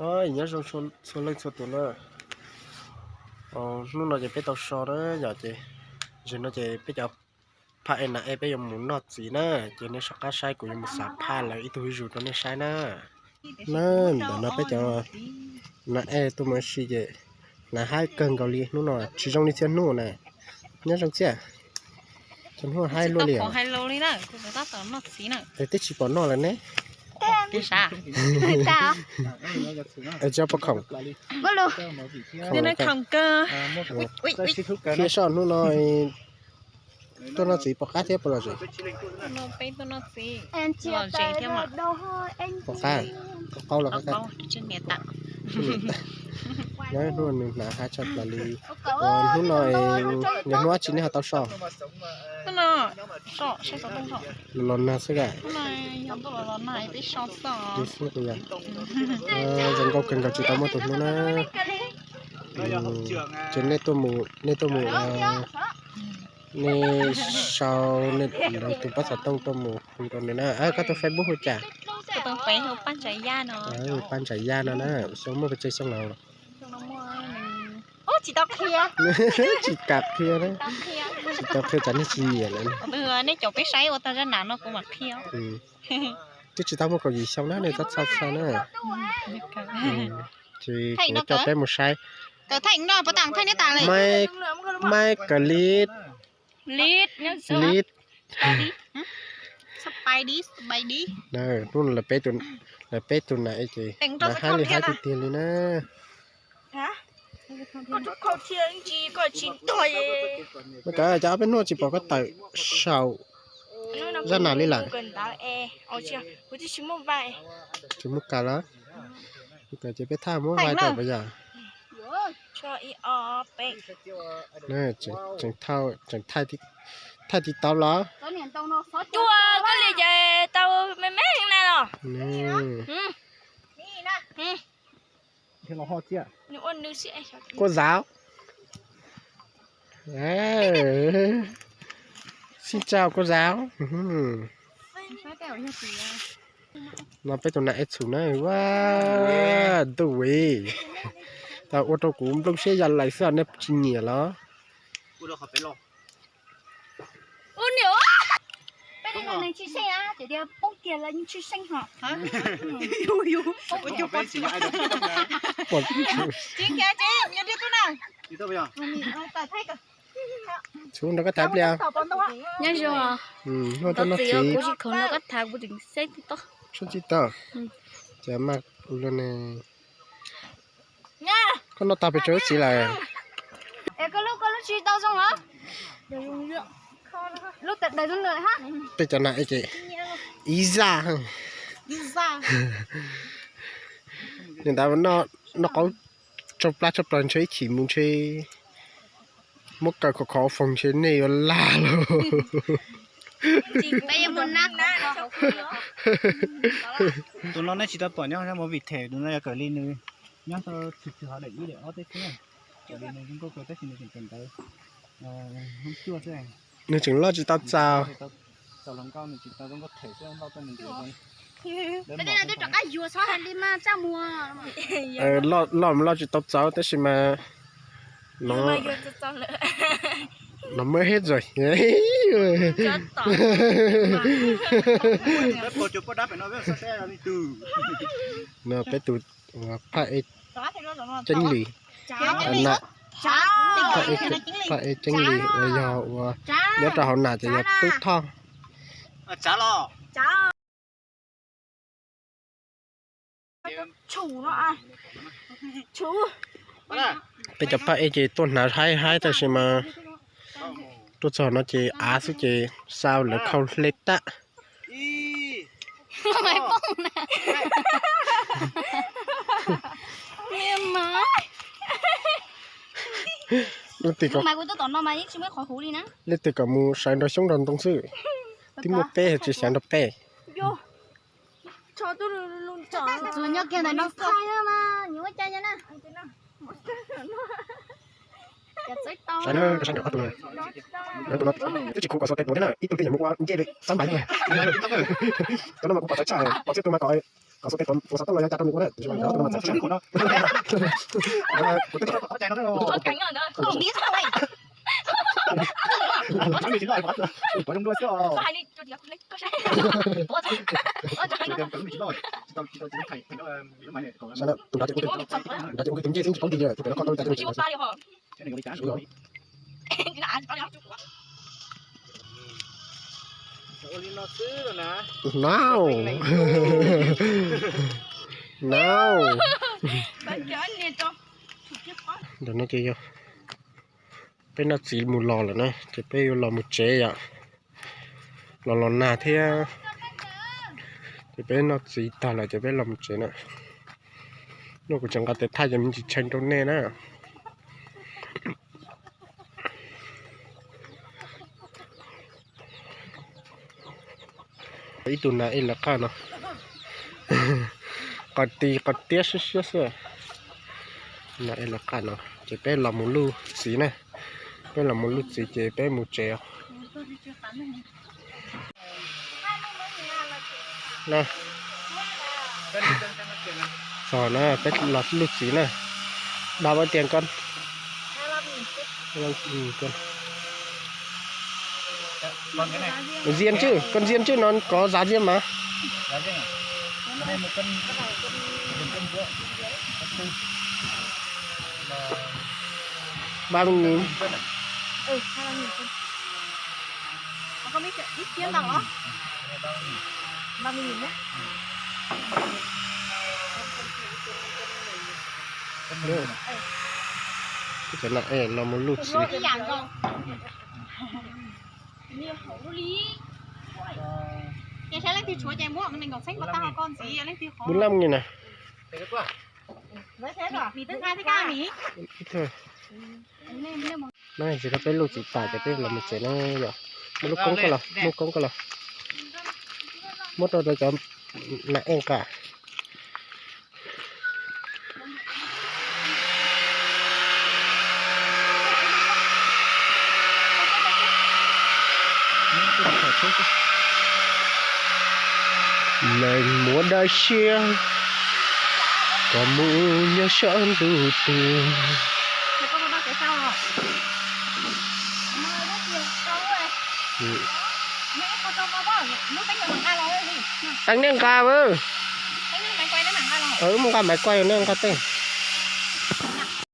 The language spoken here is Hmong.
Nyob zoo txhua leej txhua tus na. Hnub no ces peb tau so na yom, ces zaum no ces peb cov phaj ej nas ej peb yuav mus noj txiv na, ces nej soj qab saib kuv yuav mus xav phaj lawv ib tug ib zus rau nej saib na. Na, ntawm no peb cov nas ej tuaj mus ua si ces hnav haib kawg nkaus li hnub no, tsis zoo li txhua hnub na. Nyob zoo txiaj, txhua hnub haib luaj li os. Es twb tsis pom noj lawm ne. Es tsis pom khoom. Qhia soj hnub no tuaj noj txiv pom qab thiab puas lom zem? Pom qab, qab qaub los qab. Hnub no nws hnav haib tshaj plaws li. Hnub no, hnub dab tsi nej ho tau so? Los nag xwb ka. Zoo nkauj kawg nkaus tsis tau muaj tus hlub na. Ces nej tuaj mus, nej tuaj mus, nej sau nej lawv tus pab xov tooj tuaj mus hu rau nws na. Koj tus Facebook hu cas? Paj Ntsa Yaj no na, xyoo muaj pes tsawg xyoo lawm? Tsis kam qhia na, tsis tau qhia tsam nej tsis nyiam lawm. Nej caum peb saib ua tag zaj nam no kuv mam qhia. Twb tsis tau muaj kaum yim xyoo na, nej txhob txhawj txhawj na. Ces kuv coj peb mus saib. Maiv Kawg Lib, Lib, hnub no lawv peb tus nam ces nas haib li haib tiag tiag li na. Kawg, cas ob peb hnub tsis pom koj tawm saum zaj nam li lawm? Tsis muaj kawg lawm. Kawg ces peb thaj muab vai tawm puas yog? Tseem thaij TikTok los? Koj li ces tau me me na los. Cô giáo. Xin chào cô giáo. No peb tus nam ej txhum na, ua ntuj, tau ua rau kuv nplooj siab ya laim xwb, nej tsis nyiam los? Txhum nrog koj tham pliag. Nyob zoo. Noj tau noj txiv. Kuv tsis khoom nrog koj tham, kuv tseem saib TikTok. Saib TikTok. Ces maj ua luaj ne. Koj noj tag pes tsawg lub txiv lawm? Peb cov nam ej ces ib zaj. Nws ntawd noj qaub tsau plab tsau plaws ntshe ib chim mus ntshe muab kaw khov khov foog ntshe nej yuav lag lawm. Tus no nej tsis tau pom nyob movie them, tus no yog Kawg Lib nws nyob rau txhua txhua hauv daim ib daim ob teb xwb na. Kawg Lib nws zoo nkauj kawg tab sis nws tseem kawm ntawv hnub cuaj xwb. Nws tseem loj tsis tau txaus. Loj mus loj tsis tau txaus tab sis mas no, no muab hib zog. No peb tus phaj ej Ceeb Lis, phaj ej Ceeb Lis uas yog ua nyob rau hauv nam ces yog Tub Thoj. Peb cov phaj ej ces tuaj hnav haib haib tab sis mas tuaj txog no ces av xwb ces xa lawv khau hle tag. Leej twg kom mus sawv nrog xyoob nrog ntoo xwb, twb muaj peb tsis xyav nrog peb. Saib na, saib ntawm ob tug, lawv tus no twb tsis khuv kom xuas tes puav thiab na, ib tug twb yuav mus ua ncej li xab npais na. Cov no mas kuv pom tawv tshaj, pom txhia tus mas kom Qhov xub peb tuav xov tooj los yog cov rau nws ua na, tiam sis mas nws txawm tsis ua no. Tus nrad ces ua tus ncej xwb tsis paub ntsis, tus pem no koj tau li cas ces ua li. No. No. Ntawm no ces yog peb noj txiv mus los lawm na, ces peb yuav los mus tsev yom. Los los nag thiab, ces peb noj txiv tag lawm ces peb los mus tsev na. Hnub kuv tseem nqa tes thaj ces me ntsis tshee rau nej na. Ib tug nas ej lawv qaj no, qos tis qos tiab siab siab xwb. Nas ej lawv qaj no ces peb los mus luj txiv na. Peb los mus luj txiv ces peb mus tsev os. Txog na, peb los luj txiv na. Đọc bao tiền con. Con diêm chứ, con diêm chứ nó có giá diêm mà. Ba mươi nghìn. Cov no es los mus luj txiv. Bốn mươi lăm nghìn à. Noj txiv no peb luj txiv tas ces peb los mus tsev na yom. Muaj lub koob koj los, muaj koob koj los. Muab rau rau cov nas ej nqa. Leej muaj daim siab kom mus nyob sab ntuj twg. Teeb nej nqa, wb mus nqa maiv kuaj, nej nqa teeb.